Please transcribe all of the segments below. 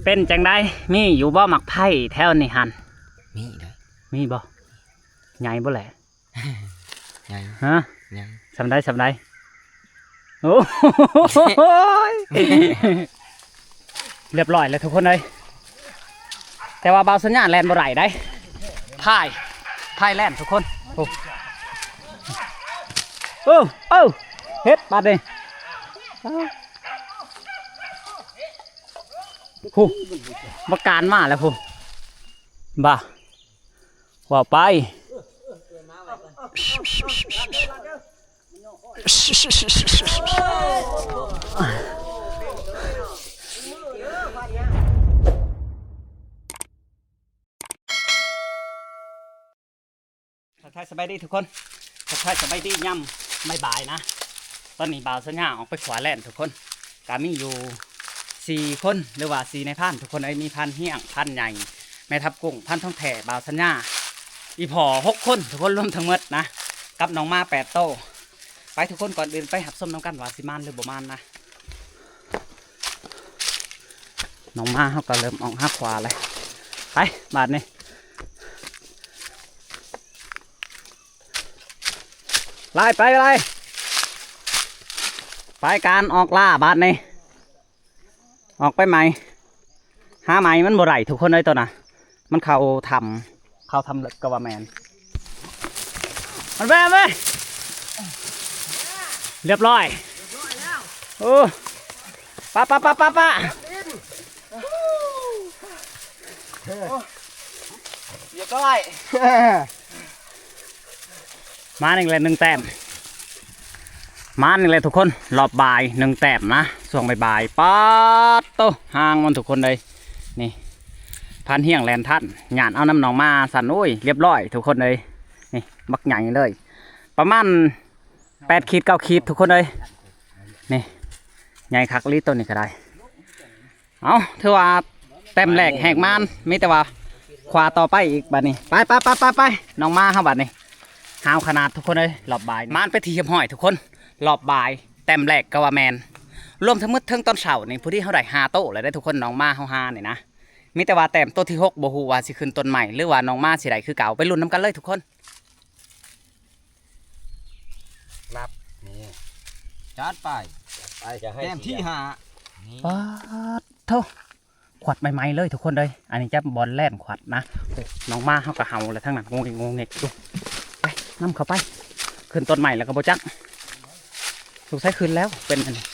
ເປັນຈັ່ງໃດ? ມີຢູ່ບໍ່ໝາກໄຜ່ແຖວນີ້ຫັ້ນ? ມີເດ້. ມີບໍ່? ໃຫຍ່ບໍ່ແຫຼະ? ໃຫຍ່. ຮະ? ໃຫຍ່. ສ່ຳໃດ ສ່ຳໃດ? ໂອ້ຍ ລຽບຮ້ອຍແລ້ວທຸກຄົນເອີຍ. ແຕ່ວ່າບ່າວສັນຍາແລ່ນບໍ່ໄດ້ໃດ໋. ພາຍ ພາຍແລ່ນທຸກຄົນ. ໂອ້ ເອີ ເອີ ເຮັດບາດນີ້. ຜູ້ ບັກການມາແລ້ວຜູ້ ບ່າ ວ່າໄປ. ທັກທາຍສະບາຍດີທຸກຄົນ ທັກທາຍສະບາຍດີຍາມບ່າຍໆນະ. ຕອນນີ້ບ່າວສັນຍາອອກໄປຂົວແລ່ນທຸກຄົນ ກະມີຢູ່ສີ່ຄົນ ຫຼືວ່າສີ່ນາຍພານທຸກຄົນເອີຍ. ມີພານຮຽງ ພານໃຫຍ່ ແມ່ທັບກຸ້ງ ພານທອງແທ້ ບ່າວສັນຍາ ອີ່ພໍ່ຫົກຄົນທຸກຄົນ ລວມທັງໝົດນະ ກັບນ້ອງໝາແປດໂຕ. ໄປທຸກຄົນ ກ່ອນອື່ນໄປຮັບຊົມນຳກັນວ່າຊິມານຫຼືບໍ່ມານນະ. ນ້ອງໝາເຮົາກໍເລີ່ມອອກຫາຂວາແລ້ວ ໄປບາດນີ້ ໄລ່ໄປ ໄປ ໄປ ການອອກລ່າບາດນີ້. ອອກໄປໃໝ່ ຫາໃໝ່ມັນບໍ່ໄດ້ທຸກຄົນເອີຍ ໂຕນະ ມັນເຂົ້າຖ້ຳ ເຂົ້າຖ້ຳເລິກກໍວ່າແມ່ນ. ມັນໄປ ເອົາໄປ ລຽບຮ້ອຍ. ໂອ້ ປະ ປະ ປະ ປະ ປະ ລຽບຮ້ອຍ. ມານີ້ແຫຼະໜຶ່ງແຕ້ມ ມານີ້ແຫຼະທຸກຄົນ ລອບບ່າຍໜຶ່ງແຕ້ມນະ ຊ່ວງບ່າຍໆ. ປາດໂຕ ຫາງມັນທຸກຄົນເອີຍ ນີ້ ພານຮຽງແລ່ນທັນ ຍາດເອົານຳນ້ອງໝາຊັ້ນ. ໂອ້ຍ ລຽບຮ້ອຍທຸກຄົນເອີຍ ນີ້ ບັກໃຫຍ່ເລີຍ ປະມານແປດຂີດ ເກົ້າຂີດທຸກຄົນເອີຍ ນີ້ ໃຫຍ່ຄັກອີ່ຫຼີໂຕນີ້ກໍໄດ້. ເອົາ ຖືວ່າແຕ້ມແລກແຫກມານ ມີແຕ່ວ່າຂວາຕໍ່ໄປອີກບາດນີ້. ໄປ ໄປ ໄປ ໄປ ໄປ ນ້ອງໝາເຮົາບາດນີ້ ຫ້າວຂະໜາດທຸກຄົນເອີຍ. ລອບບ່າຍມານເປັນທີ່ຮຽບຮ້ອຍທຸກຄົນ ລອບບ່າຍແຕ້ມແລກກໍວ່າແມ່ນ. ລວມທັງໝົດເຖິງຕອນເຊົ້ານີ້ ພໍດີເຮົາໄດ້ຫ້າໂຕແລ້ວເດ້ທຸກຄົນ ນ້ອງໝາເຮົາຫານີ້ນະ. ມີແຕ່ວ່າແຕ້ມໂຕທີຫົກ ບໍ່ຮູ້ວ່າຊິຂຶ້ນຕົ້ນໄມ້ ຫຼືວ່ານ້ອງໝາຊິໄດ້ຄືເກົ່າ ໄປລຸ້ນນຳກັນເລີຍທຸກຄົນ. ນັບ ນີ້ ຈັດໄປ ຈັດໄປ ແຕ້ມທີຫ້າ ນີ້. ປາດໂທ້ ຂວັດໃໝ່ໆເລີຍທຸກຄົນເອີຍ. ອັນນີ້ຈະບ່ອນແລ່ນຂວັດນະ. ໂອ້ ນ້ອງໝາເຮົາກໍເຫົາແລ້ວ ທາງນັ້ນງຸງເງກງຸງເງກຢູ່. ໄປ ນຳເຂົ້າໄປ ຂຶ້ນຕົ້ນໄມ້ແລ້ວກໍບໍ່ຈັກ ສົງໄສຂຶ້ນແລ້ວ ເປັນອັນນີ້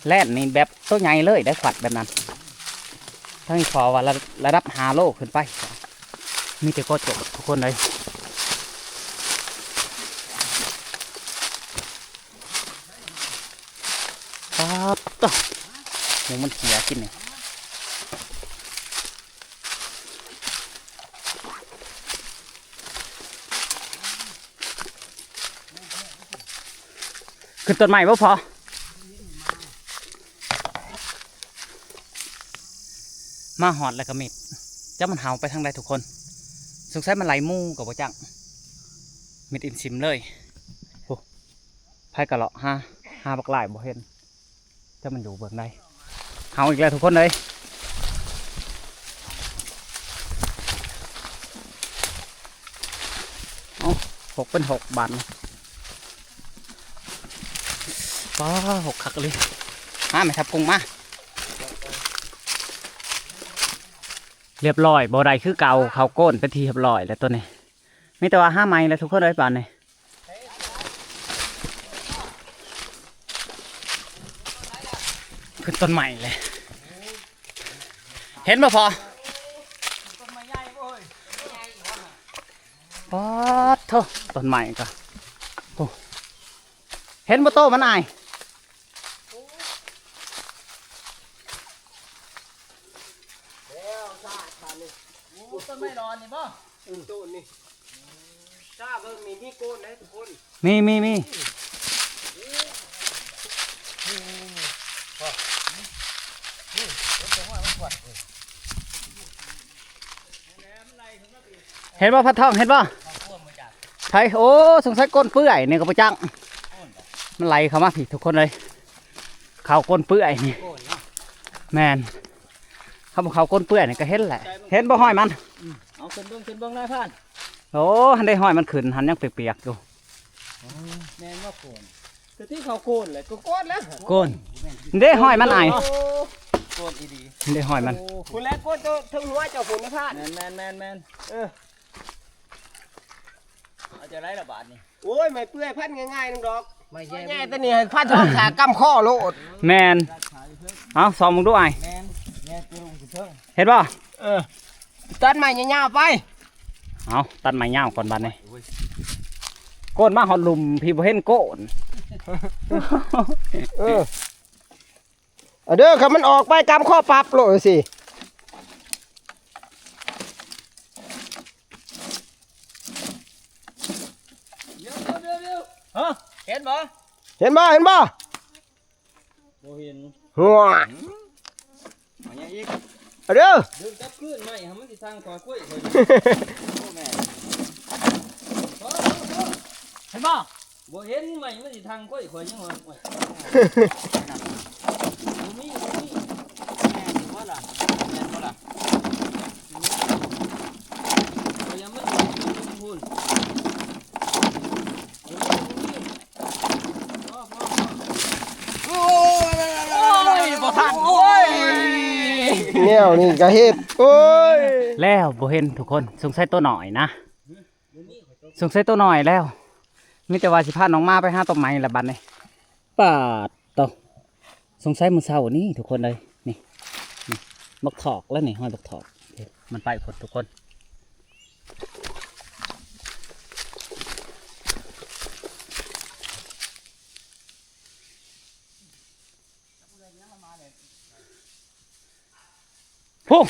ແລ່ນນີ້ແບບໂຕໃຫຍ່ເລີຍໄດ໋ ຂວັດແບບນັ້ນ. ທັງນີ້ຂໍວ່າລະ ລະດັບຫ້າໂລຂຶ້ນໄປ ມີແຕ່ກໍຈົກທຸກຄົນເອີຍ. ປາດໂທ້ ໝູມັນເຂຍກິນນີ້. ຂຶ້ນຕົ້ນໄມ້ບໍ່ພໍ ມາຮອດແລ້ວກໍມິດ. ຈັກມັນເຫົາໄປທາງໃດທຸກຄົນ ສົງໄສມັນໄລ່ໝູກໍບໍ່ຈັກ ມິດອີ່ມຊິມເລີຍ. ໂອ້ ໃຜກະເລາະຫາ ຫາບັກຫຼາຍບໍ່ເຫັນ. ແຕ່ມັນຢູ່ເບື້ອງໃດ ເຫົາອີກແລ້ວທຸກຄົນເອີຍ. ເອົາ ຫົກເປັນຫົກບາດນີ້. ປ້າ ຫົກຄັກອີ່ຫຼີ. ມາແມ່ທັບກຸ້ງມາ. ລຽບຮ້ອຍ ບໍ່ໄດ້ຄືເກົ່າ ເຂົ້າໂກນເປັນທີ່ຮຽບຮ້ອຍແລ້ວໂຕນີ້. ມີແຕ່ວ່າຫາໃໝ່ແລ້ວທຸກຄົນເອີຍບາດນີ້. ຂຶ້ນຕົ້ນໄມ້ເລີຍ ເຫັນບໍ່ພໍ່? ປາດໂທ້ ຕົ້ນໄມ້ກໍ ໂອ້ ເຫັນບໍ່ໂຕມັນອ້າຍ? ແລ້ວຊາດບາດນີ້. ໂອ້ ຕົ້ນໄມ້ຫຼອນນີ້ບໍ່? ອື ຕົ້ນນີ້ ຊາເບິ່ງນີ້ ມີໂກນເດ້ທຸກຄົນ. ມີ ມີ ມີ. ເຫັນບໍ່ ພັນທອງ ເຫັນບໍ່? ໃຜ? ໂອ້ ສົງໄສກົ້ນເປື່ອຍນີ້ກໍບໍ່ຈັກ ມັນໄຫຼເຂົ້າມາພີ້ທຸກຄົນເອີຍ. ເຂົ້າກົ້ນເປື່ອຍນີ້ ໂກນເນາະ ແມ່ນ ເຂົາບໍ່ເຂົ້າກົ້ນເປື້ອຍນີ້ກໍເຫັນແຫຼະ. ເຫັນບໍ່ຮອຍມັນ? ອືມ ເອົາຂຶ້ນເບິ່ງ ຂຶ້ນເບິ່ງນາຍພານ. ໂອ້ ຫັ້ນເດ້ ຮອຍມັນຂຶ້ນຫັ້ນ ຍັງປຽກໆຢູ່. ອໍ ແມ່ນບໍ່ໂກນ? ແຕ່ທີ່ເຂົາໂກນແຫຼະ ກໍໂກນແລ້ວ ໂກນເດ້ ຮອຍມັນອ້າຍ. ໂອ້ ໂກນອີ່ຫຼີ ເດ້ຮອຍມັນ. ໂອ້ ພຸ້ນແຫຼະ ໂກນໂຕເທິງຫົວເຈົ້າພຸ້ນນາຍພານ. ແມ່ນໆໆໆ ເອີ ເອົາຈັ່ງໃດລະບາດນີ້? ໂອ້ຍ ໄມ້ເປືອຍພັນງ່າຍໆໜຶ່ງດອກ ໄມ້ແຍ່ ແຍ່ແຕ່ນີ້ໃຫ້ພັນສອງຂາກຳຄໍໂລດ. ແມ່ນ ເອົາ ສ່ອງເບິ່ງດູອ້າຍ. ແມ່ນ ແຍ່ຕົວລົງຂຶ້ນເທິງ ເຫັນບໍ່? ເອີ ຕັດໄມ້ຍາວໆໄປ. ເອົາ ຕັດໄມ້ຍາວກ່ອນບາດນີ້. ໂອ້ຍ ໂກນມາຮອດລຸ່ມພີ້ ບໍ່ເຫັນໂກນ. ເອີ ເອົາເດີ ຄັນມັນອອກໄປກຳຄໍປັບໂລດຊິ. ດຽວໆໆ ຮະ ເຫັນບໍ່? ເຫັນບໍ່? ເຫັນບໍ່? ບໍ່ເຫັນ. ຫົວ ມາຫຍັງອີກ? ເອົາເດີ ດຶງກັບຄືນໄມ້ ໃຫ້ມັນຊິທາງຂ້ອຍ ຂ້ອຍ ຂ້ອຍ. ໂອ້ ແມ່ນ ເຫັນບໍ່? ບໍ່ເຫັນໄມ້ ມັນຊິທາງຂ້ອຍ ຂ້ອຍຍັງວ່າ ໂອ້ຍ ບໍ່ມີ ບໍ່ມີ. ແມ່ນບໍ່ລະ? ແມ່ນບໍ່ລະ? ຂ້ອຍຍັງມັນຢູ່ພຸ້ນ. ໂອ້ຍ ບໍ່ທັນ ໂອ້ຍ ແນວນີ້ກະເຮັດ ໂອ້ຍ ແລ້ວບໍ່ເຫັນທຸກຄົນ. ສົງໄສໂຕນ້ອຍນະ ສົງໄສໂຕນ້ອຍແລ້ວ. ມີແຕ່ວ່າຊິພານ້ອງໝາໄປຫາຕົ້ນໄມ້ລະບັດນີ້. ປາດໂຕ ສົງໄສມື້ເຊົ້ານີ້ທຸກຄົນເອີຍ ນີ້ ນີ້ ບັກຖອກແລ້ວນີ້ ຮອຍບັກຖອກ ມັນໄປພຸ້ນທຸກຄົນ. ພຸ້ນ.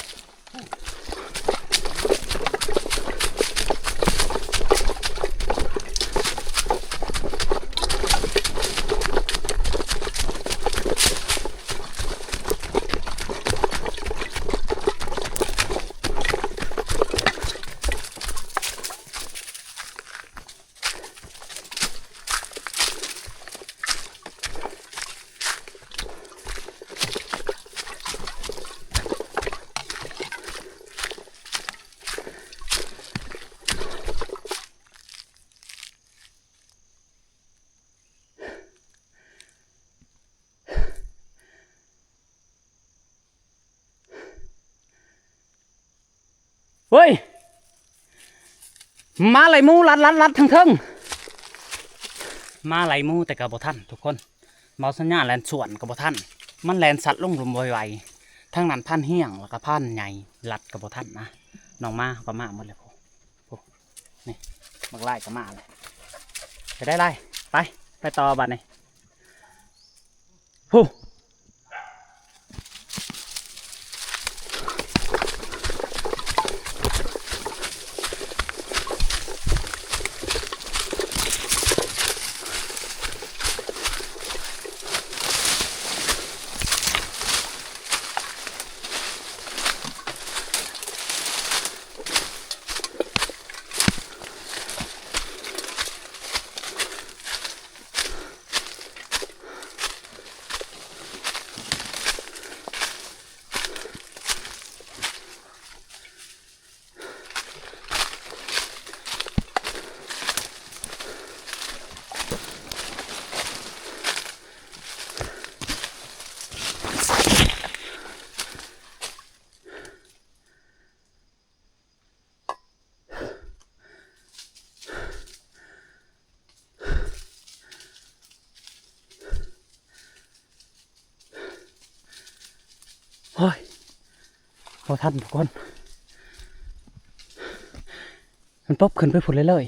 ເວີ້ຍ ໝາໄລ່ໝູລັດໆໆ ທາງເທິງ ໝາໄລ່ໝູແຕ່ກໍບໍ່ທັນທຸກຄົນ. ເບົາສັນຍາແລ່ນສວນກໍບໍ່ທັນ ມັນແລ່ນຊັດລົງຫຼຸມໄວໆ. ທາງນັ້ນພານຮຽງ ແລ້ວກໍພານໃຫຍ່ ລັດກໍບໍ່ທັນນະ. ນ້ອງໝາກໍມາໝົດແລ້ວ ໂອ້ ນີ້ ບັກລາຍກໍມາແລ້ວ. ໄປໄດ້ລາຍ ໄປ ໄປຕໍ່ບາດນີ້. ພຸ້ນ. ໂອ້ຍ ບໍ່ທັນທຸກຄົນ ມັນປົບຂຶ້ນໄປພຸ້ນເລີຍ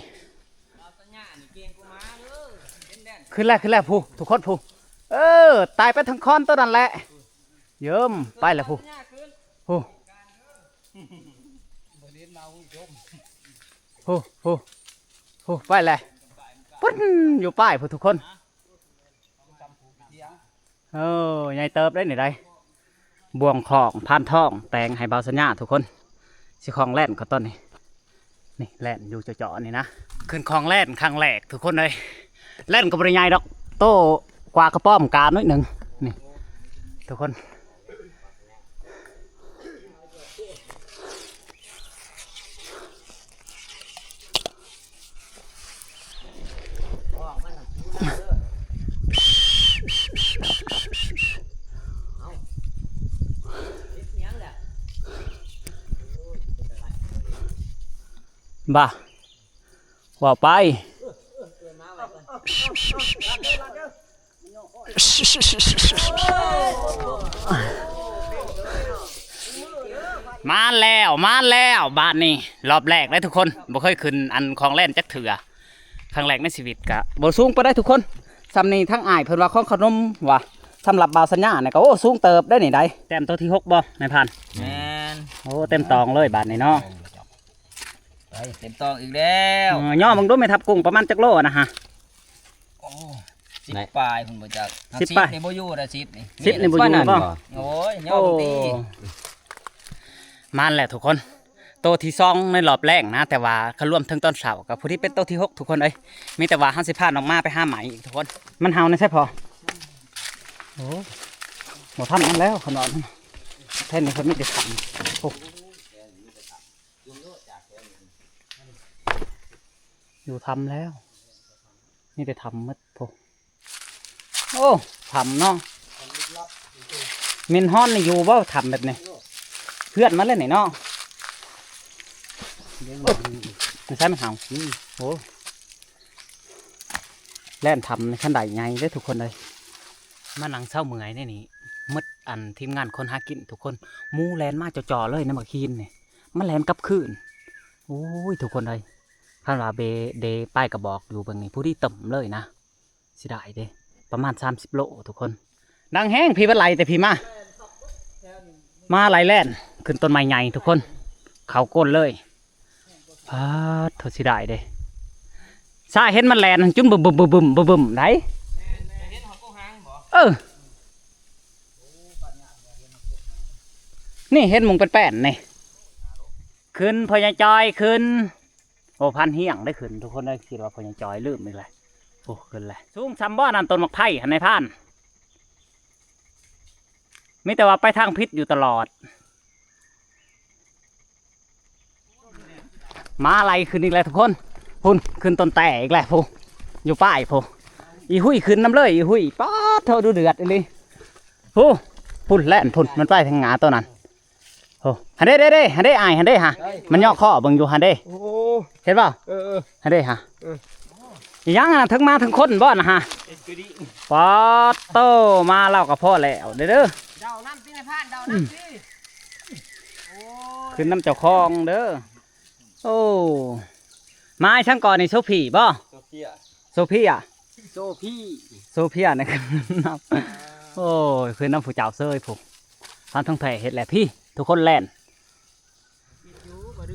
ຂຶ້ນແລ້ວ ຂຶ້ນແລ້ວ ຜູ້ ທຸກຄົນ ຜູ້ ເອີ ຕາຍໄປທາງຄອນໂຕນັ້ນແຫຼະ ເຢິມ ໄປແລ້ວ ຜູ້ ຜູ້ ຜູ້ ຜູ້ ຜູ້ ໄປແລ້ວ ປຶ້ນ ຢູ່ປາຍພຸ້ນທຸກຄົນ. ເອີ ໃຫຍ່ເຕີບເດ້ນີ້ໄດ໋ ບ່ວງຂອງພານທອງແຕ່ງໃຫ້ບ່າວສັນຍາທຸກຄົນ. ຊິຂອງແລ່ນກໍຕອນນີ້ ນີ້ແລ່ນຢູ່ເຈາະໆນີ້ນະ ຂຶ້ນຂອງແລ່ນຄັ້ງແລກທຸກຄົນເອີຍ. ແລ່ນກໍບໍ່ໄດ້ໃຫຍ່ດອກ ໂຕກວ່າກະປ້ອມກາໜ້ອຍໜຶ່ງ ນີ້ທຸກຄົນ. ບໍ່ ເວົ້າໄປ. ມາແລ້ວ ມາແລ້ວ ບາດນີ້ ຮອບແລກເດ້ທຸກຄົນ ບໍ່ເຄີຍຂຶ້ນອັນຂອງແລ່ນຈັກເທື່ອ ຄັ້ງແລກໃນຊີວິດ. ກະບໍ່ສູງປານໃດທຸກຄົນ ຊ່ຳນີ້. ທາງອ້າຍເພິ່ນວ່າຂອງຂະໜົມວ່າ ສຳລັບບ່າວສັນຍານີ້ກະ ໂອ້ ສູງເຕີບໄດ໋ນີ້ໄດ໋. ແຕ້ມໂຕທີຫົກບໍ່ ນາຍພານ? ແມ່ນ. ໂອ້ ເຕັມຕອງເລີຍບາດນີ້ເນາະ. ໄປເຕັມຕອງອີກແລ້ວ. ເອີ ຍໍເບິ່ງດູແມ່ທັບກຸ້ງ ປະມານຈັກໂລນະຮະ? ໂອ້ ສິບ ໄດ້ ປາຍພຸ້ນບໍ່ຈັກ. ສິບ ສິບປາຍ ນີ້ບໍ່ຢູ່ນະ ສິບນີ້. ສິບນີ້ບໍ່ຢູ່ບໍ່? ໂອ້ຍ ຍໍເບິ່ງຕິ. ໂອ້ ມາແລ້ວທຸກຄົນ ໂຕທີສອງໃນຮອບແລງນະ ແຕ່ວ່າຄັນລວມເຖິງຕອນເຊົ້າກະພໍດີເປັນໂຕທີຫົກທຸກຄົນເອີຍ. ມີແຕ່ວ່າເຮົາຊິພານ້ອງໝາໄປຫາໃໝ່ອີກທຸກຄົນ. ມັນເຫົ່າໃນໃສພໍ? ໂອ້ ບໍ່ທັນມັນແລ້ວ ຂະໜາດນັ້ນ. ແຖວນີ້ເພິ່ນມີແຕ່ຖ້ຳ. ໂອ້ ຢູ່ຖ້ຳແລ້ວ ມີແຕ່ຖ້ຳໝົດພຸ້ນ. ໂອ້ ຖ້ຳເນາະ. ແມ່ນຮອນນີ້ຢູ່ບໍ່ ຖ້ຳແບບນີ້? ເພື່ອນມາແລ້ວນີ້ເນາະ. ໂອ້ ມັນໃຊ້ມັນເຫົ່າ. ອືມ ໂອ້ ແລ່ນຖ້ຳນີ້ຄັນໄດໃຫຍ່ເດ້ທຸກຄົນເອີຍ. ມານັ່ງເຊົາເມື່ອຍໃນນີ້ ໝົດອັນທີມງານຄົນຫາກິນທຸກຄົນ. ໝູແລ່ນມາຈໍ່ໆເລີຍໃນໝາກຫີນນີ້ ມັນແລ່ນກັບຄືນ. ໂອ້ຍ ທຸກຄົນເອີຍ ຄັນວ່າເບ ເດປາຍກະບອກຢູ່ເບິ່ງນີ້ ຜູ້ດີເຕັມເລີຍນະ. ເສຍດາຍເດ້ ປະມານສາມສິບໂລທຸກຄົນ. ດັງແຮງ ພີ້ມັນໄຫຼແຕ່ພີ້ມາ ມາໄຫຼແລ່ນຂຶ້ນຕົ້ນໄມ້ໃຫຍ່ທຸກຄົນ ເຂົ້າກົ້ນເລີຍ. ປາດໂທ້ ເສຍດາຍເດ້ ຊາຍເຫັນມັນແລ່ນຈົນບຶມໆໆໆໆໄດ໋. ເອີ ນີ້ເຫັນມຸງແປ້ນໆນີ້. ຂຶ້ນ ພໍ່ໃຫຍ່ຈອຍ ຂຶ້ນ. ໂອ້ ພັນຮຽງໄດ້ຂຶ້ນທຸກຄົນເອີຍ. ຄິດວ່າພໍ່ໃຫຍ່ຈອຍລືມອີກແລ້ວ. ໂອ້ ຂຶ້ນແລ້ວ. ສູງຊ່ຳບໍ່ນັ້ນ ຕົ້ນໝາກໄຜ່ຫັ້ນນາຍພານ? ມີແຕ່ວ່າໄປທາງຜິດຢູ່ຕະຫຼອດ. ມາໄລ່ຂຶ້ນອີກແລ້ວທຸກຄົນ. ພຸ້ນ ຂຶ້ນຕົ້ນແຕ້ອີກແລ້ວພຸ້ນ ຢູ່ປ້າຍພຸ້ນ. ອີຮຸ້ຍຂຶ້ນນຳເລີຍ ອີຮຸ້ຍ. ປາດໂທ້ ດຸເດືອດອີ່ຫຼີ. ພຸ້ນ ພຸ້ນແລ່ນພຸ້ນ ມັນໄປທາງຫຍ້າໂຕນັ້ນ. ໂອ້ ຫັ້ນເດ້ ເດ້ ເດ້ ຫັ້ນເດ້ ອ້າຍ ຫັ້ນເດ້ຫະ. ມັນຍໍ້ຄໍເບິ່ງຢູ່ຫັ້ນເດ້. ໂອ້ ເຫັນບໍ່? ເອີ ເອີ ຫັ້ນເດ້ຫະ. ເອີ ອີຫຍັງຫັ້ນນະ ເທິງມາເທິງຄົນບໍ່ນະຫະ? ປາດໂທ້ ມາລາວກໍພໍແລ້ວເດີ້. ເດົານຳຕິນາຍພານ ເດົານຳຕິ. ອືມ ໂອ້ຍ ຂຶ້ນນຳເຈົ້າຂອງເດີ້. ໂອ້ ມາອີ່ຫຍັງກ່ອນນີ້ ໂຊພີບໍ່? ໂຊເຟຍ ໂຊພີອະ ໂຊພີ ໂຊເຟຍນີ້. ໂອ້ຍ ຄືນຳຜູ້ເຈົ້າເຊີຍພຸ້ນ. ພັນທອງແທ້ເຮັດແຫຼະພີ້ ທຸກຄົນແລ່ນ.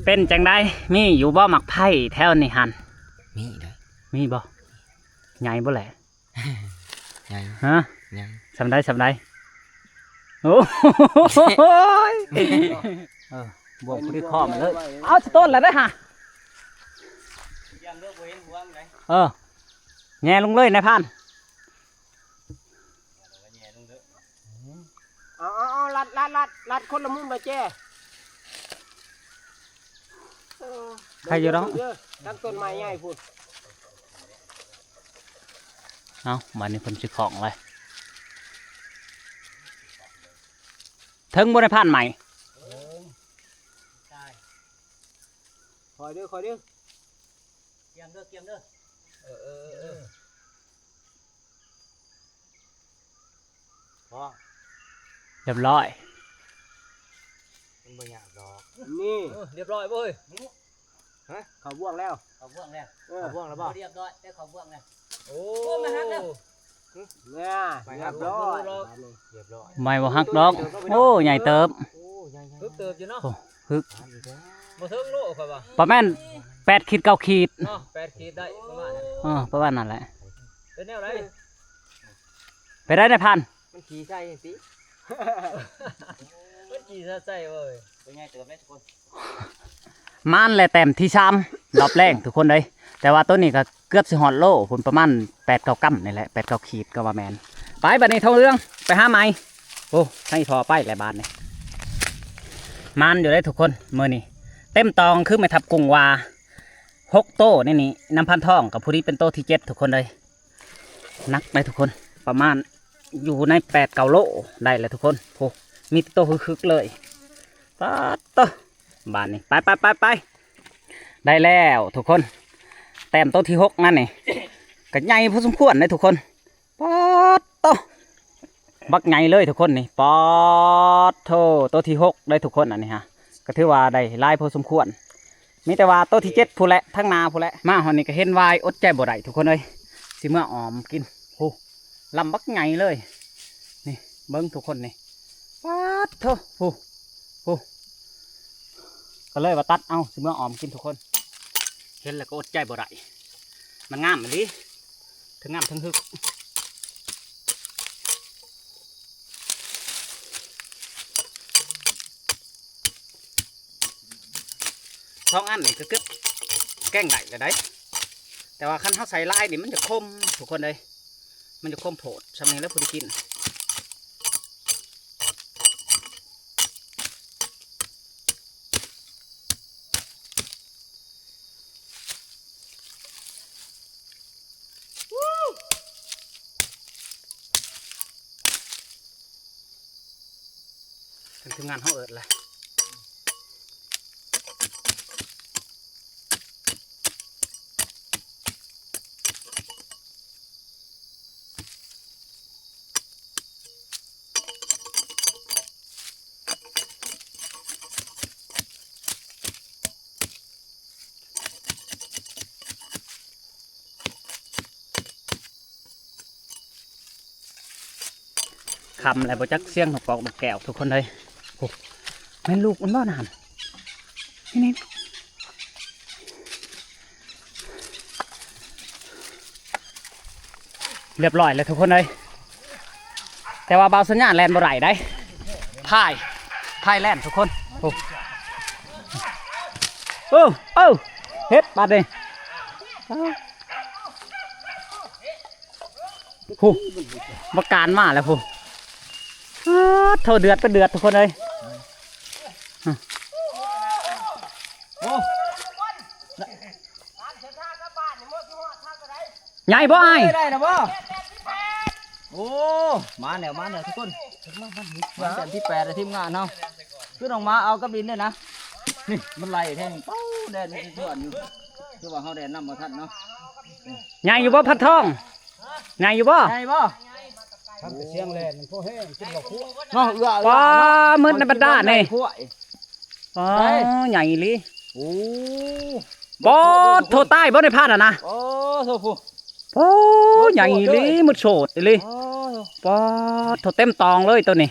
ເປັນຈັ່ງໃດ ມີຢູ່ບໍ່ໝາກໄຜ່ແຖວນີ້ຫັ້ນ? ມີໄດ໋. ມີບໍ່? ໃຫຍ່ບໍ່ແຫຼະ? ຍັງ ຮະ? ຍັງ ສ່ຳໃດ ສ່ຳໃດ? ໂອ້ຍ ເອີ ບວກຜູ້ທີ່ຄອມາເລີຍ. ເອົາສະຕົ້ນລະໄດ໋ຫະ. ຢ້ານເດີ ບໍ່ເຫັນຫວງໃດ. ເອີ ແຍ່ລົງເລີຍນາຍພານ. ເອົາ ເອົາ ເອົາ ລັດ ລັດ ລັດ ລັດຄົນລະມຸມໄປແຈ້. ເອີ ໃຄຢູ່ດອກ ເດີ ຕັ້ງຕົ້ນໄມ້ໃຫຍ່ພຸ້ນ. ເອົາ ບາດນີ້ເພິ່ນຊິຂອງເລີຍ. ເຖິງບໍ່ໄດ້ຜ່ານໃໝ່? ເຖິງ. ຄ່ອຍເດີ ຄ່ອຍເດີ. ກຽມເດີ ກຽມເດີ. ເອີ ເອີ ເອີ ເອີ. ພໍ ຮຽບຮ້ອຍ. ມັນບໍ່ຍາກດອກ. ນີ້ ເອີ ຮຽບຮ້ອຍເວີ້ຍ. ຮະ? ເຂົ້າບ່ວງແລ້ວ ເຂົ້າບ່ວງແລ້ວ. ເອີ ເຂົ້າບ່ວງແລ້ວບໍ່? ຮຽບຮ້ອຍ ໄດ້ເຂົ້າບ່ວງແລ້ວ. ໂອ້ ໂອ້ ໄມ້ຫັກແລ້ວ. ຮຽບຮ້ອຍ ຮຽບຮ້ອຍ. ໄມ້ບໍ່ຫັກດອກ. ໂອ້ ໃຫຍ່ເຕີບ. ໂອ້ ໃຫຍ່ ໃຫຍ່ ຮຶກເຕີບຢູ່ເນາະ. ໂອ້ ຮຶກ ບໍ່ເຖິງໂລຂ້ອຍວ່າ ປະມານແປດຂີດ ເກົ້າຂີດເນາະ. ແປດຂີດໄດ້ປະມານນັ້ນ. ເອີ ປະມານນັ້ນແຫຼະ. ເປັນແນວໃດ? ໄປໄດ້ນາຍພານ. ມັນຂີ່ໃສ່ຈັ່ງຊີ້ ມັນຂີ່ໃສ່ເວີ້ຍ. ໂຕໃຫຍ່ເຕີບເດ້ທຸກຄົນ. ມານແຫຼະ ແຕ້ມທີສາມ ຮອບແລງທຸກຄົນເອີຍ. ແຕ່ວ່າໂຕນີ້ກໍເກືອບຊິຮອດໂລພຸ້ນ ປະມານແປດເກົ້າກຳນີ້ແຫຼະ ແປດເກົ້າຂີດກໍວ່າແມ່ນ. ໄປ ບາດນີ້ທອງເຮືອງ ໄປຫາໃໝ່. ໂອ້ ໃຫ້ພໍ່ໄປແຫຼະບາດນີ້. ມານຢູ່ເດ້ທຸກຄົນ ມື້ນີ້ເຕັມຕອງ ຄືແມ່ທັບກຸ້ງວ່າ ຫົກໂຕໃນນີ້ ນຳພັນທອງກໍພໍດີເປັນໂຕທີເຈັດທຸກຄົນເອີຍ. ໜັກໄດ໋ທຸກຄົນ ປະມານຢູ່ໃນແປດເກົ້າໂລໄດ້ແຫຼະທຸກຄົນ. ໂອ້ ມີແຕ່ໂຕຮຶກໆເລີຍ. ປາດໂທ້ ບາດນີ້ ໄປ ໄປ ໄປ ໄປ. ໄດ້ແລ້ວທຸກຄົນ ແຕ້ມໂຕທີຫົກນັ້ນນີ້ ກໍໃຫຍ່ພໍສົມຄວນເດ້ທຸກຄົນ. ປາດໂຕ ບັກໃຫຍ່ເລີຍທຸກຄົນນີ້ ປາດໂທ້ ໂຕທີຫົກເດ້ທຸກຄົນ ອັນນີ້ຮະ ກໍຖືວ່າໄດ້ຫຼາຍພໍສົມຄວນ. ມີແຕ່ວ່າໂຕທີເຈັດພຸ້ນແຫຼະ ທາງໜ້າພຸ້ນແຫຼະ. ມາຮອດນີ້ກໍເຫັນຫວາຍ ອົດໃຈບໍ່ໄດ້ທຸກຄົນເອີຍ ຊິເມືອອອມກິນ. ໂອ້ ລຳບັກໃຫຍ່ເລີຍ ນີ້ເບິ່ງທຸກຄົນນີ້ ປາດໂທ້ ໂອ້ ໂອ້ ກໍເລີຍວ່າຕັດເອົາ ຊິເມືອອອມກິນທຸກຄົນ. ເຫັນແລ້ວກໍອົດໃຈບໍ່ໄດ້ ມັນງາມອີ່ຫຼີ ທັງງາມທັງຮຶກ. ສອງອັນນີ້ກໍເກືອບແກງໄດ້ແລ້ວໃດ໋ ແຕ່ວ່າຄັນເຮົາໃສ່ຫຼາຍນີ້ມັນຈະຂົມທຸກຄົນເອີຍ ມັນຈະຂົມໂພດ. ຊ່ຳນີ້ແຫຼະພໍດີກິນ. ທາງທີມງານເຮົາເອີ້ນແຫຼະ. ຄ່ຳແລ້ວ ບໍ່ຈັກສຽງນົກກອກນົກແກ້ວທຸກຄົນເອີຍ. ໂອ້ ແມ່ນລູກມັນບໍ່ນັ້ນ ນີ້ ນີ້. ຮຽບຮ້ອຍແລ້ວທຸກຄົນເອີຍ ແຕ່ວ່າບ່າວສັນຍາແລ່ນບໍ່ໄດ້ໃດ໋ ພາຍ ພາຍແລ່ນທຸກຄົນ. ໂອ້ ເອີ ເອີ ເຮັດບາດນີ້ ຜູ້ ບັກການມາແລ້ວຜູ້. ປາດໂທ້ ເດືອດເປັນເດືອດທຸກຄົນເອີຍ. ໂອ້ ໃຫຍ່ບໍ່ອ້າຍ? ໄດ້ແລ້ວບໍ່? ໂອ້ ມາແລ້ວ ມາແລ້ວທຸກຄົນ ມາແຕ້ມທີແປດແລ້ວທີມງານເຮົາ. ຄືນ້ອງໝາເອົາກັບດິນເດ້ນະ ນີ້ມັນໄລ່ແທງ ເປົາ ແດນມັນຊວນຢູ່ ຄືວ່າເຮົາແດນນຳບໍ່ທັນເນາະ. ໃຫຍ່ຢູ່ບໍ່ພັນທອງ? ໃຫຍ່ຢູ່ບໍ່? ໃຫຍ່ບໍ່? ທຳແຕ່ສຽງແລ່ນມັນພໍແຮງ ກິນເຂົ້າຄົວເນາະ ເອື້ອ ປາ ເອື້ອເນາະ ມືດໃນບັນດານີ້ ປາ ໃຫຍ່ອີ່ຫຼີ. ໂອ້ ປາດໂທ້ ຕາຍບໍ່ໃນພານຫັ້ນນະ? ໂອ້ ໂທ້ຜູ້ ໂອ້ ໃຫຍ່ອີ່ຫຼີ ມືດໂສດອີ່ຫຼີ. ໂອ້ ປາດໂທ້ ເຕັມຕອງເລີຍໂຕນີ້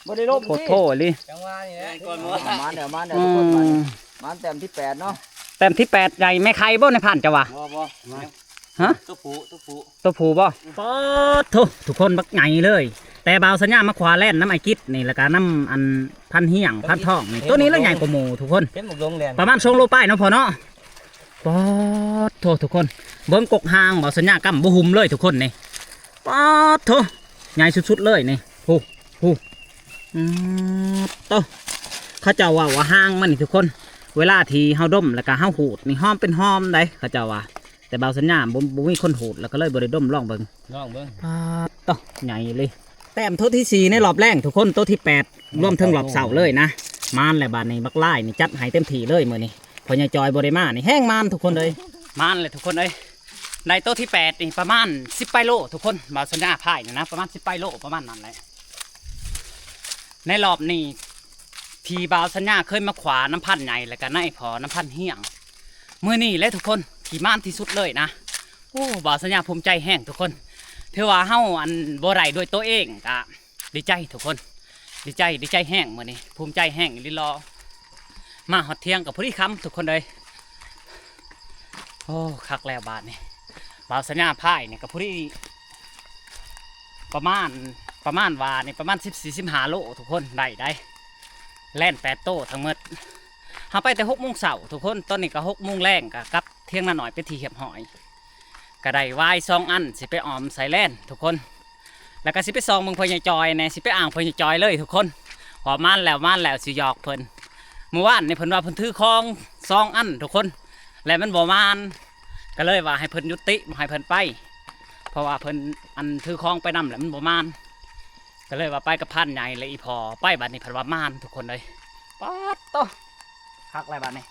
ບໍ່ໄດ້ລົມ ໂຄດໂທ້ອີ່ຫຼີ. ຈັງຫວະນີ້ແຫຼະ ມາແລ້ວ ມາແລ້ວ ອືມ ທຸກຄົນ ມາແລ້ວ ມາແຕ້ມທີແປດເນາະ ແຕ້ມທີແປດ. ໃຫຍ່ແມ່ໄຂ່ບໍ່ໃນພານເຈົ້າວ່າ? ບໍ່ ບໍ່ ຮະ? ໂຕຜູ້ ໂຕຜູ້ ໂຕຜູ້ບໍ່? ປາດໂທ້ ທຸກຄົນ ບັກໃຫຍ່ເລີຍ. ແຕ່ບ່າວສັນຍາມາຂວາແລ່ນນຳອ້າຍກິດນີ້ ແລ້ວກະນຳອັນພັນຮຽງ ພັນທອງນີ້ ໂຕນີ້ລະໃຫຍ່ກວ່າໝູ່ທຸກຄົນ ເຫັນບັກດົງແລ່ນ ປະມານສອງໂລປາຍເນາະພໍ່ເນາະ. ປາດໂທ້ ທຸກຄົນ ເບິ່ງກົກຫາງ ບ່າວສັນຍາກຳບໍ່ຫຸ້ມເລີຍທຸກຄົນນີ້ ປາດໂທ້ ໃຫຍ່ສຸດໆເລີຍນີ້ ໂຫ ໂຫ ອືມ ໂຕ ເຂົາເຈົ້າເວົ້າວ່າຫາງມັນນີ້ທຸກຄົນ ເວລາທີ່ເຮົາດົມ ແລ້ວກະເຮົາຫູດນີ້ ຫອມເປັນຫອມໃດ໋ ເຂົາເຈົ້າວ່າ. ແຕ່ບ່າວສັນຍາບໍ່ ບໍ່ມີຄົນຫູດ ແລ້ວກໍເລີຍບໍ່ໄດ້ດົມ ລອງເບິ່ງ ລອງເບິ່ງ. ປາດໂທ້ ໃຫຍ່ອີ່ຫຼີ ແຕ້ມໂຕທີສີ່ໃນລອບແລງທຸກຄົນ ໂຕທີແປດ ລວມເຖິງລອບເຊົ້າເລີຍນະ. ມານແລ້ວບາດນີ້ ບັກລາຍນີ້ຈັດໃຫ້ເຕັມທີ່ເລີຍມື້ນີ້ ພໍ່ໃຫຍ່ຈອຍບໍ່ໄດ້ມານີ້ ແຮງມານທຸກຄົນເອີຍ ມານແລ້ວທຸກຄົນເອີຍ. ໄດ້ໂຕທີແປດນີ້ປະມານສິບປາຍໂລທຸກຄົນ ບ່າວສັນຍາພາຍນີ້ນະ ປະມານສິບປາຍໂລ ປະມານນັ້ນແຫຼະ. ໃນລອບນີ້ທີ່ບ່າວສັນຍາເຄີຍມາຂວານຳພັນໃຫຍ່ ແລ້ວກໍນາຍພໍ່ນຳພັນຮຽງ ມື້ນີ້ແຫຼະທຸກຄົນທີ່ມານທີ່ສຸດເລີຍນະ. ໂອ້ ບ່າວສັນຍາພູມໃຈແຮງທຸກຄົນ ຖືວ່າເຮົາ ອັນ ບໍ່ໄດ້ດ້ວຍໂຕເອງ ກະດີໃຈທຸກຄົນ ດີໃຈ ດີໃຈແຮງມື້ນີ້ ພູມໃຈແຮງອີ່ຫຼີຫຼໍ. ມາຮອດທຽງກໍພໍດີຄ່ຳທຸກຄົນເອີຍ. ໂອ້ ຄັກແລ້ວບາດນີ້ ບ່າວສັນຍາພາຍນີ້ກໍພໍດີ ປະມານ ປະມານວ່ານີ້ປະມານສິບສີ່ ສິບຫ້າໂລທຸກຄົນ ໄດ້ໄດ໋ ແລ່ນແປດໂຕທັງໝົດ. ເຮົາໄປແຕ່ຫົກໂມງເຊົ້າທຸກຄົນ ຕອນນີ້ກໍຫົກໂມງແລງ ກໍກັບທຽງນານ້ອຍເປັນທີ່ຮຽບຮ້ອຍ. ກໍໄດ້ຫວາຍສອງອັນ ຊິໄປອ້ອມໃສ່ແລນທຸກຄົນ ແລ້ວກໍຊິໄປສ່ອງເບິ່ງພໍ່ໃຫຍ່ຈອຍແດ່ ຊິໄປອ້າງພໍ່ໃຫຍ່ຈອຍເລີຍທຸກຄົນ ວ່າມານແລ້ວ ມານແລ້ວ ຊິຫຍອກເພິ່ນ. ມື້ວານນີ້ເພິ່ນວ່າເພິ່ນຖືຂອງສອງອັນທຸກຄົນ ແລະມັນບໍ່ມານ ກໍເລີຍວ່າໃຫ້ເພິ່ນຍຸຕິ ບໍ່ໃຫ້ເພິ່ນໄປ ເພາະວ່າເພິ່ນ ອັນ ຖືຂອງໄປນຳແລ້ວມັນບໍ່ມານ ກໍເລີຍວ່າໄປກັບພານໃຫຍ່ ແລະອີ່ພໍ່ໄປ. ບາດນີ້ເພິ່ນວ່າມານທຸກຄົນເອີຍ ປາດໂຕ ຄັກແລ້ວບາດນີ້.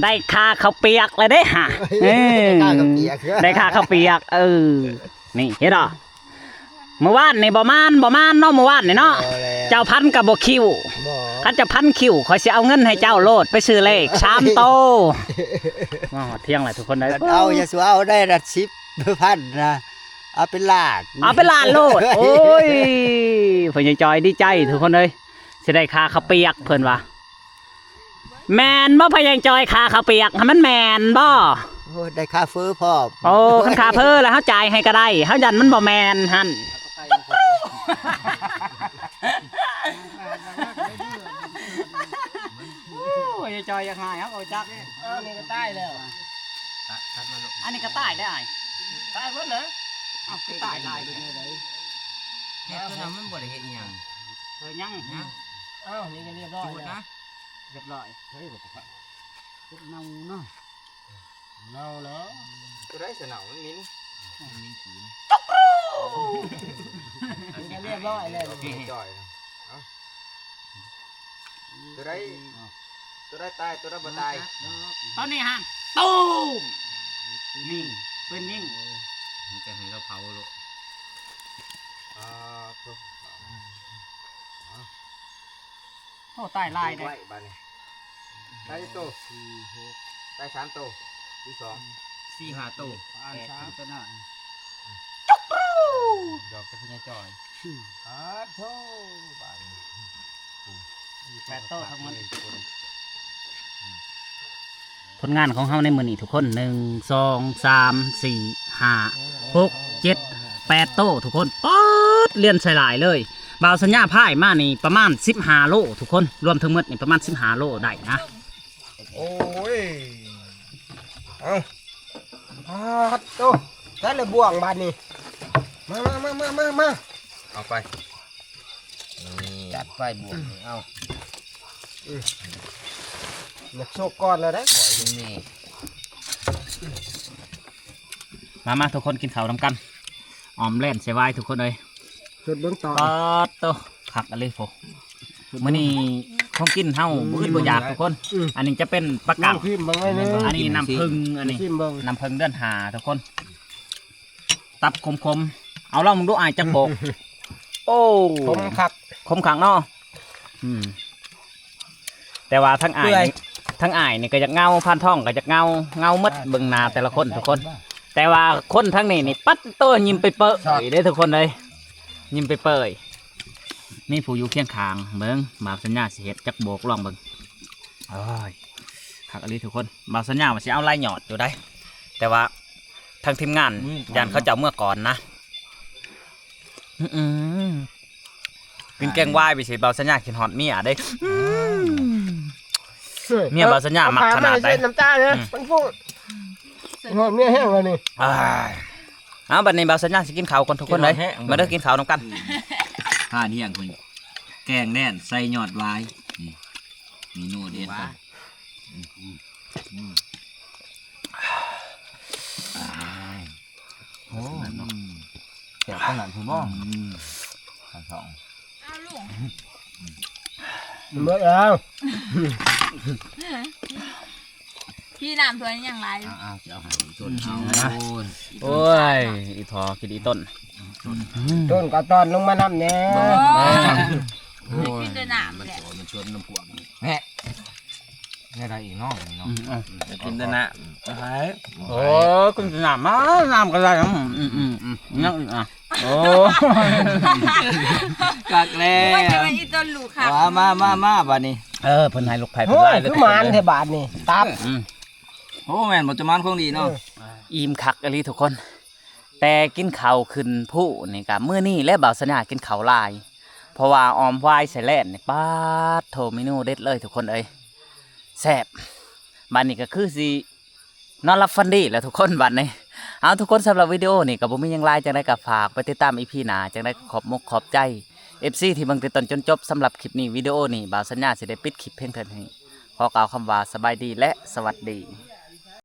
ໄດ້ຄ່າເຂົ້າປຽກແລ້ວເດ້ຫາ ເອີ ໄດ້ຄ່າເຂົ້າປຽກ ໄດ້ຄ່າເຂົ້າປຽກ ເອີ ນີ້ເຫັນບໍ່? ມື້ວານນີ້ບໍ່ມານ ບໍ່ມານເນາະ ມື້ວານນີ້ເນາະ ບໍ່ແລ້ວ ເຈົ້າພັນກໍບໍ່ຄິວ ບໍ່ ຄັນເຈົ້າພັນຄິວ ຂ້ອຍຊິເອົາເງິນໃຫ້ເຈົ້າໂລດ ໄປຊື້ເລກສາມໂຕ ມາຮອດທຽງແລ້ວທຸກຄົນເອີຍ ເອົາ ຢ່າສູ່ເອົາໄດ້ລະສິບພັນນະ ເອົາເປັນລ້ານ ເອົາເປັນລ້ານໂລດ ໂອ້ຍ ພໍ່ໃຫຍ່ຈ່ອຍດີໃຈທຸກຄົນເອີຍ ຊິໄດ້ຄ່າເຂົ້າປຽກເພິ່ນວ່າ ແມ່ນບໍ່ ພໍ່ໃຫຍ່ຈ່ອຍ ຄ່າເຂົ້າປຽກຫັ້ນມັນແມ່ນບໍ່? ໂອ້ ໄດ້ຄ່າເຟີ້ພ້ອມ ໂອ້ ຄັນຄ່າເຟີ້ແລ້ວເຮົາຈ່າຍໃຫ້ກໍໄດ້ ເຮົາຢ້ານມັນບໍ່ແມ່ນຫັ້ນ ໂອ້ຍ ພໍ່ໃຫຍ່ຈ່ອຍຢາກຫາຍ ເຮົາກໍຈັກ ເອີ ນີ້ກໍຕາຍແລ້ວ ຕັດ ຕັດມັນລູກ ອັນນີ້ກໍຕາຍແລ້ວອ້າຍ ຕາຍໝົດນະ ເອົ້າ ຄືຕາຍຫຼາຍແທ້ ເຮັດຕົວນັ້ນມັນບໍ່ໄດ້ເຮັດອີ່ຫຍັງ ເອີ ຍັງ ຍັງ ອ້າວ ນີ້ກໍລຽບຮ້ອຍ ຈູດນະ ລຽບຮ້ອຍ ເຮີ້ຍ ເຮັດເນົ່າເນາະ ເນົ່າແລ້ວ ຕົວໃດສະເນົ່າ ມັນໝິ່ນ ມັນໝິ່ນຂີ້ ຈົກຮູ ນີ້ກໍລຽບຮ້ອຍແລ້ວ ຈ່ອຍ ເອົ້າ ຕົວໃດ ຕົວໃດຕາຍ ຕົວໃດບໍ່ຕາຍ ຕອນນີ້ຫັ້ນ ຕູມ ນີ້ ເປັນຍິງ ມັນຈະໃຫ້ລາວເຜົາໂລດ ອ່າ ໂອ້ ຕາຍຫຼາຍເດ້ ໄວ້ບາດນີ້ ຕາຍຈັກໂຕ ສີ່ ຫົກ ຕາຍສາມໂຕ ຫຼືສອງ ສີ່ຫ້າໂຕ ອ່ານສາມໂຕນັ້ນ ຈົກຮູ ດອກແຕ່ພະຍາຈ່ອຍ ອືມ ປາດໂທ ບາດນີ້ ແປດໂຕທັງໝົດ ຜົນງານຂອງເຮົາໃນມື້ນີ້ທຸກຄົນ ໜຶ່ງ ສອງ ສາມ ສີ່ ຫ້າ ຫົກ ເຈັດ ແປດໂຕທຸກຄົນ ປາດ ລຽນໃສ່ຫຼາຍເລີຍ ບ່າວສັນຍາພາຍມານີ້ປະມານສິບຫ້າໂລທຸກຄົນ ລວມທັງໝົດນີ້ປະມານສິບຫ້າໂລໄດ້ນະ ໂອ້ຍ ເອົ້າ ປາດໂຕ ໃສ່ລະບ່ວງບາດນີ້ ມາ ມາ ມາ ເອົາໄປ ນີ້ ຈັດໄປບ່ວງນີ້ ເອົາ ອືມ ຢາກໂຊກກ່ອນແລ້ວເດ້ຂ້ອຍນີ້ ມາ ມາ ທຸກຄົນກິນເຂົ້ານຳກັນ ອອມແລ່ນໃສ່ວາຍທຸກຄົນເອີຍ ສົດເບິ່ງຕໍ່ ປາດໂຕ ຄັກອີ່ຫຼີໂພ ມື້ນີ້ຂອງກິນເຮົາບໍ່ອຶດບໍ່ຢາກທຸກຄົນ ອືມ ອັນນີ້ຈະເປັນປາເກົ່າ ລອງຊີມເບິ່ງໜ້ອຍໜຶ່ງ ອັນນີ້ນ້ຳເຜິ້ງ ອັນນີ້ ຊີມເບິ່ງ ນ້ຳເຜິ້ງເດືອນຫ້າທຸກຄົນ ຕັບຂົມໆ ເອົາລອງເບິ່ງດູອ້າຍຈັກໂບກ ໂອ້ ຂົມຄັກ ຂົມຄັກເນາະ ອືມ ແຕ່ວ່າທັງອ້າຍນີ້ ທັງອ້າຍນີ້ກໍຢາກເງົາ ພານທອງກໍຢາກເງົາ ເງົາໝົດເບິ່ງໜ້າແຕ່ລະຄົນທຸກຄົນ ແຕ່ວ່າຄົນທາງນີ້ນີ້ ປັດໂຕ ຍິ້ມເປີຍໆເດ້ທຸກຄົນເອີຍ ຍິ້ມເປີຍໆ ມີຜູ້ຢູ່ຄຽງຂ້າງ ເບິ່ງ ບ່າວສັນຍາຊິເຮັດຈັກໂບກ ລອງເບິ່ງ ໂອ້ຍ ຄັກອີ່ຫຼີທຸກຄົນ ບ່າວສັນຍາວ່າຊິເອົາຫຼາຍຍອດຢູ່ໃດ ແຕ່ວ່າທາງທີມງານ ອືມ ຢ້ານເຂົາເຈົ້າເມືອກ່ອນນະ ອືມ ກິນແກງວາຍໄປຊິ ບ່າວສັນຍາຄິດຮອດເມຍເດ້ ອືມ ເມຍບ່າວສັນຍາມັກຂະໜາດໃດ ເອົາຜ້າມາໃສ່ນ້ຳຕາເດີ ອືມ ມັນຟຸ້ງ ຮອດເມຍແຮງແລ້ວນີ້ ອ້າຍ ເອົາ ບັດນີ້ບ່າວສັນຍາຊິກິນເຂົ້າກ່ອນທຸກຄົນເອີຍ ມາເດີ ກິນເຂົ້ານຳກັນ ທ່ານຮຽງເພິ່ນ ແກງແໜ້ນໃສ່ຍອດວາຍ ນີ້ ເມນູເດັດ ອືມ ອືມ ໂອ້ ແຊບຂະໜາດພຸ້ນບໍ່ ອືມ ຂັ້ນສອງ ເອົາລຸງ ເບິດແລ້ວ ພີ່ນ້ຳຖ້ວຍຍັງຫຼາຍ ເອົາໆ ຊິເອົາໃຫ້ອີ່ຕົ້ນເອົາ ໂອ້ຍ ອີ່ພໍ່ກິນອີ່ຕົ້ນ ຕົ້ນກໍຕ້ອນລົງມານຳແດ່ ໂອ້ຍ ກິນແຕ່ນ້ຳ ມັນ ແຫຼະ ມັນຊວນນ້ຳພວກນີ້ ແນະ ແນວໃດອີກເນາະ ນີ້ເນາະ ອືມ ເອົາ ຢາກກິນແຕ່ນ້ຳ ໂອ້ຍ ກິນແຕ່ນ້ຳ ມາ ນ້ຳກໍໄດ້ ອືມໆໆ ຍັງອີກອ່ະ ໂອ້ ຄັກແລ້ວ ໂອ້ຍ ຈະແມ່ນອີ່ຕົ້ນລູກຄັກ ມາ ມາ ມາ ມາ ບາດນີ້ ເອີ ເພິ່ນໃຫ້ລູກໃຜເພິ່ນຫຼາຍເລີຍ ຄືໝານແທ້ບາດນີ້ ຕັບ ອືມ ໂອ້ ແມ່ນບໍ່ ຈະໝານຂອງດີເນາະ ເອີ ອີ່ມຄັກອີ່ຫຼີທຸກຄົນ ແຕ່ກິນເຂົ້າຂຶ້ນພູນີ້ກະມື້ນີ້ແຫຼະ ບ່າວສັນຍາກິນເຂົ້າຫຼາຍ ເພາະວ່າອອມຫວາຍໃສ່ແລ່ນນີ້ ປາດໂທ້ ເມນູເດັດເລີຍທຸກຄົນເອີຍ ແຊບ ບາດນີ້ກໍຄືຊິນອນຫຼັບຝັນດີແລ້ວທຸກຄົນບາດນີ້ ເອົາ ທຸກຄົນ ສຳລັບວິດີໂອນີ້ກໍບໍ່ມີຫຍັງຫຼາຍ ຈັ່ງໃດກໍຝາກໄປຕິດຕາມອີພີໜ້າ ຈັ່ງໃດກໍຂອບມົກຂອບໃຈເອັຟຊີທີ່ເບິ່ງແຕ່ຕົ້ນຈົນຈົບ ສຳລັບຄລິບນີ້ ວິດີໂອນີ້ ບ່າວສັນຍາຊິໄດ້ປິດຄລິບພຽງເທົ່ານີ້ ຂໍກ່າວຄຳວ່າສະບາຍດີ ແລະ ສະຫວັດດີ.